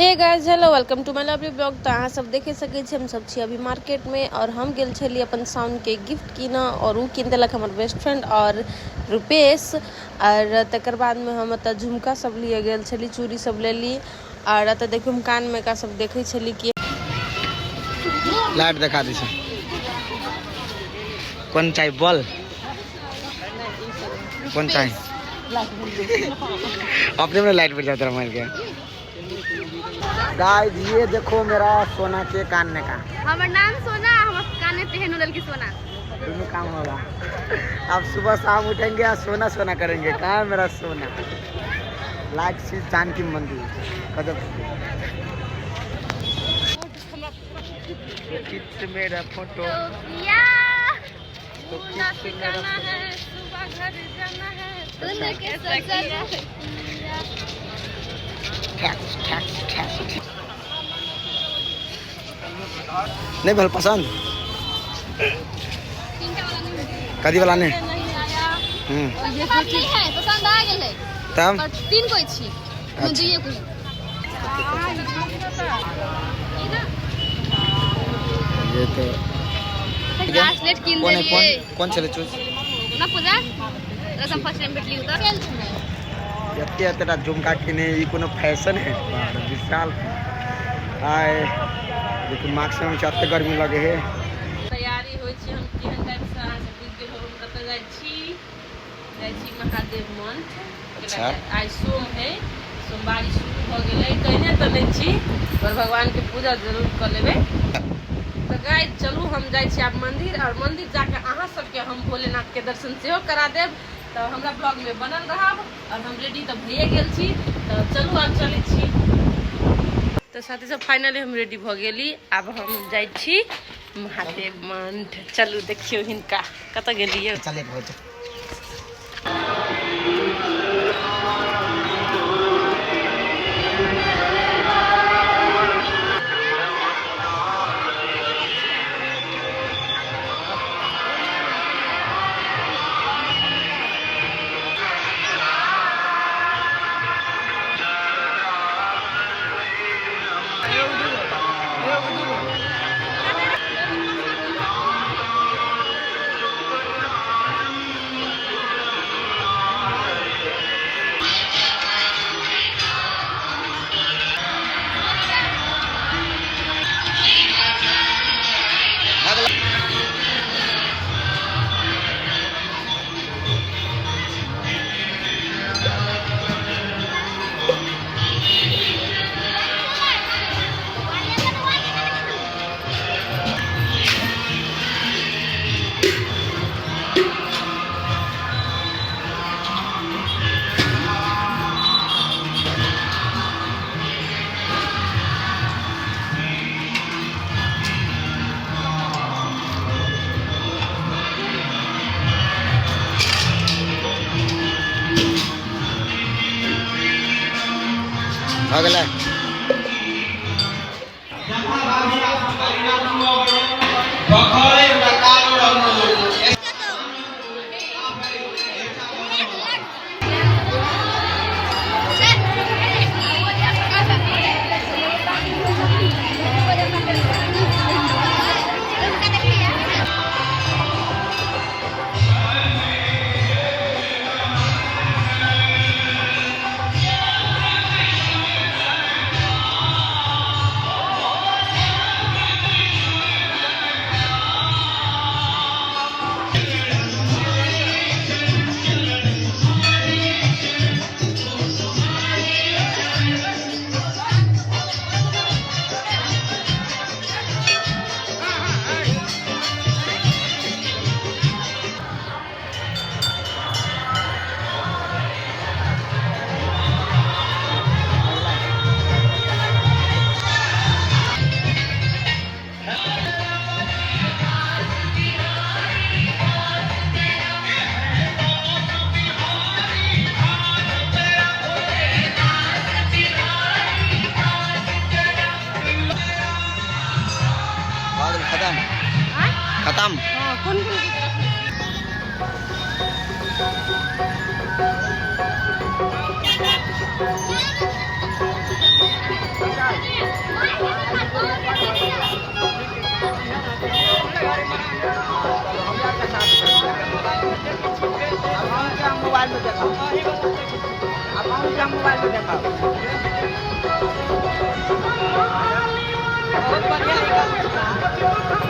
Hey guys, hello, welcome to my lovely blog. तो अहाँ सब देखे सकै छी, हम सब छी अभी मार्केट में और हम गेल छली अपन साउन के गिफ्ट कीनऽ और उ कीन देलक हमर बेस्ट फ्रेंड और रुपेश। और तकर बाद में हम एतऽ झुमका सब लिए गेल छली, चूड़ी सब लेली। और एतऽ देखियौ, हम कान में का सब देखै छली कि लाइट देखा दै छै। कोन चाही बॉल, कोन चाही? अपने में लाइट बढ़ जाता है मार के। गाइस, ये देखो मेरा सोना के कान में का। हमर नाम सोना, हमर काने तेहन होल कि सोना। दोनों काम होगा। अब सुबह शाम उठेंगे और सोना सोना करेंगे। कहाँ है मेरा सोना? लाइक श्री चांद की मंदिर गजब। खींच मेरा फोटो। या। तो खींच मेरा जाना है, सुबह घर जाना है। सुन के सजना। ठैक्स ठैक्स ठैक्स। नहीं भल पसंद। कदी वाला नहीं। नहीं आया। पसंद नहीं है, पसंद आ गेल है। तब पर तीन कोई छी। अच्छा। दुइये कोई। ये तो ब्रासलेट कीन कौन है? देलियै। कौन कौन चले चूज? ना पूजा रसम फर्स्ट टाइम भेटली उतर। एते एतेटा झुमका किने, ई कोनो फैशन है? बाप रे, विशाल आए देखियो, मास्क में एते गर्मी लगे है। तैयारी होइ छी हम केहन टाइप से, अहाँ सब बुझि गेल होब हम कतऽ जाइ छी। जाइ छी महादेव मठ। अच्छा। आइ सोम है, सोमवारी शुरू भऽ गेलै। कहिने तऽ नहि छी, पर भगवान के पूजा जरूर कऽ लेबै। तऽ गाइस चलू, हम जाइ छी आब मंदिर और मंदिर जाके अहाँ सबके हम भोलेनाथ के दर्शन सेहो करा देब। तऽ हमरा ब्लॉग में बनल रहब। और हम रेडी तऽ भइए गेल छी, तऽ चलू आब चलै छी। तऽ साथी सब, फाइनली हम रेडी भऽ गेली। आब हम जाइ छी महादेव मठ। चलू, देखियौ हिनका कतऽ गेलियै। चले बहुत। भऽ गेलै। भऽ गेल, खतम खतम। हँ, कोन कोन गीत रखने छी? हम मोबाइल में देखब। बहुत बढ़िया।